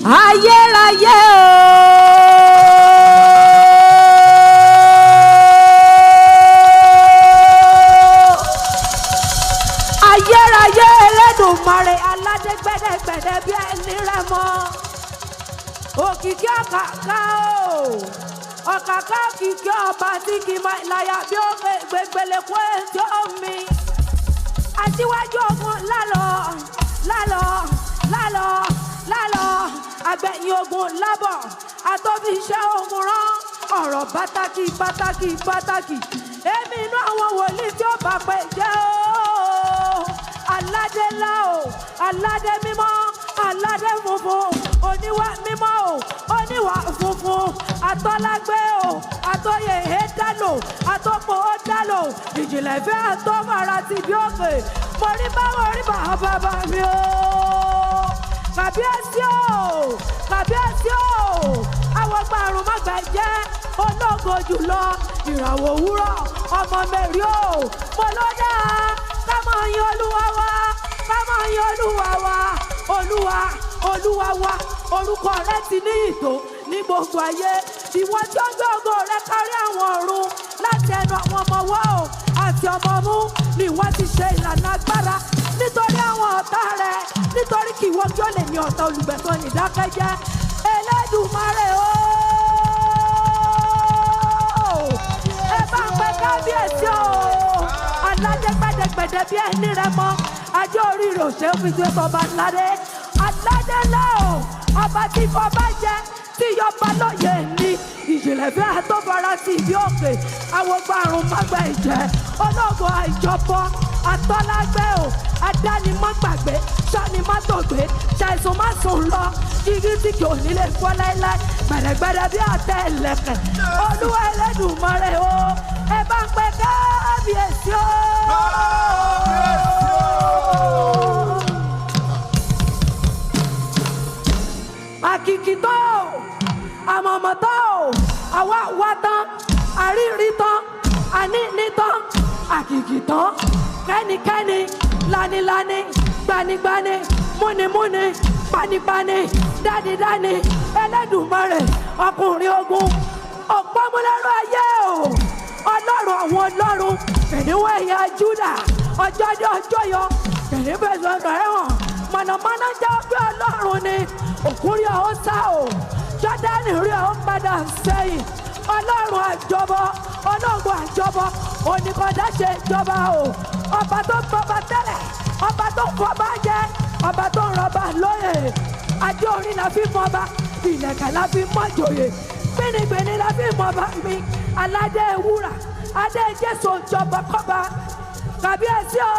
Ayérayé o. Ayérayé Elédùmarè aládé gbẹdẹgbẹdẹ bí ẹni rẹ mọ. Òkìkí ọ̀kàkà o. Ọ̀kàkà òkìkí ọba tí kì í máa láyà bí ó gbẹgbẹlẹ kó ètò mi. Aṣíwájú ogun lálọ́ lálọ́ lálọ́ lálọ́ agbẹ̀yìn ogun lábọ̀ àtọ́fiṣẹ́ ogun rán ọ̀rọ̀ pàtàkì pàtàkì pàtàkì èmi inú àwọn wòlíì tí ó bá pẹ́ jẹ́ o aládé ńlá o aládé mímọ́ aládé funfun oníwà mímọ́ o oníwà funfun atọ́lágbé o atọ́yè dálò atọ́pọ̀ ó dálò ìjìnlẹ̀ fẹ́ àtọ́fara ti bí òkè mo rí báwo rí bàbá bàbá mi o kàbíyèsí o kàbíyèsí o àwọn gbàrún mọ́gbà jẹ́ ológo jùlọ ìràwọ̀ òwúrọ̀ ọmọ mẹ́rin o mo ló dáa ká máa yin olúwa wa ká máa yin olúwa wa olúwa olúwa wa orúkọ rẹ ti ní ìtò ní gbogbo ayé ìwọ tí ó gbé ògo rẹ kárí àwọn ọ̀run láti ẹnu àwọn ọmọ ọwọ́ o àti ọmọ ọmú ni ìwọ ti ṣe ìlànà agbára nítorí àwọn ọ̀tá rẹ nítorí kí ìwọ kí ó lè ní ọ̀tá olùgbẹ̀san nídákẹ́jẹ́ Elédùmarè o ẹ bá ń pẹ kábíyèsí o aládé gbẹdẹgbẹdẹ bí ẹni rẹ mọ ajé orí rẹ òṣè fi ṣe tọba aládé aládé ńlá o ọba tí fọba jẹ tí yọba lóye ní ìjìnlẹ̀ fẹ́ àtọ́fara sí ibi òkè awọgbàrún mágbà ìjẹ́ ológo àìjọpọ̀ atọ́lágbé o adánimọ̀gbàgbé sọ́nimọ́tògbé ṣàìsùn má sùn lọ jígí tí kò ní lè fọ́ láéláé gbẹ̀dẹ̀gbẹ̀dẹ̀ bí àtẹ ìlẹ̀kẹ̀ olúwa Ẹlẹ́dùmarè o ẹ bá ń pẹ kábíyèsí o. Àkìkì tó àmọ̀mọ̀ tó àwa wá tán àrírí tán àníní tán àkìkì tán kẹ́nikẹ́ni lanilani gbanigbani múnimúni panipani dánidání Ẹlẹ́dùmarè ọkùnrin ogun òpómúléró ayé o ọlọ́run àwọn ọlọ́run kìnìún ẹ̀yà Júdà ọjọ́ dé ọjọ́ yọ kìnìún bẹ̀rẹ̀ sọ̀rọ̀ ẹ̀wọ̀n mọ̀nàmọ́ná jẹ́ pé ọlọ́run ni òkú rí ọ sá o Jọ́dánì rí ọ padà sẹ́yìn ọlọ́run àjọbọ ọlọ́run àjọbọ oníkọ̀dá ṣe ìjọba o ọba tó ń bọba tẹ́lẹ̀ ọba tó ń fọba jẹ ọba tó ń rọba lóyè àjọ orin la fi mọba ìlẹ̀kẹ̀ la fi mọ̀jòyè gbénigbéni la fi mọba mi aládé wúrà adé Jésù ìjọba kọba kàbíyèsí o.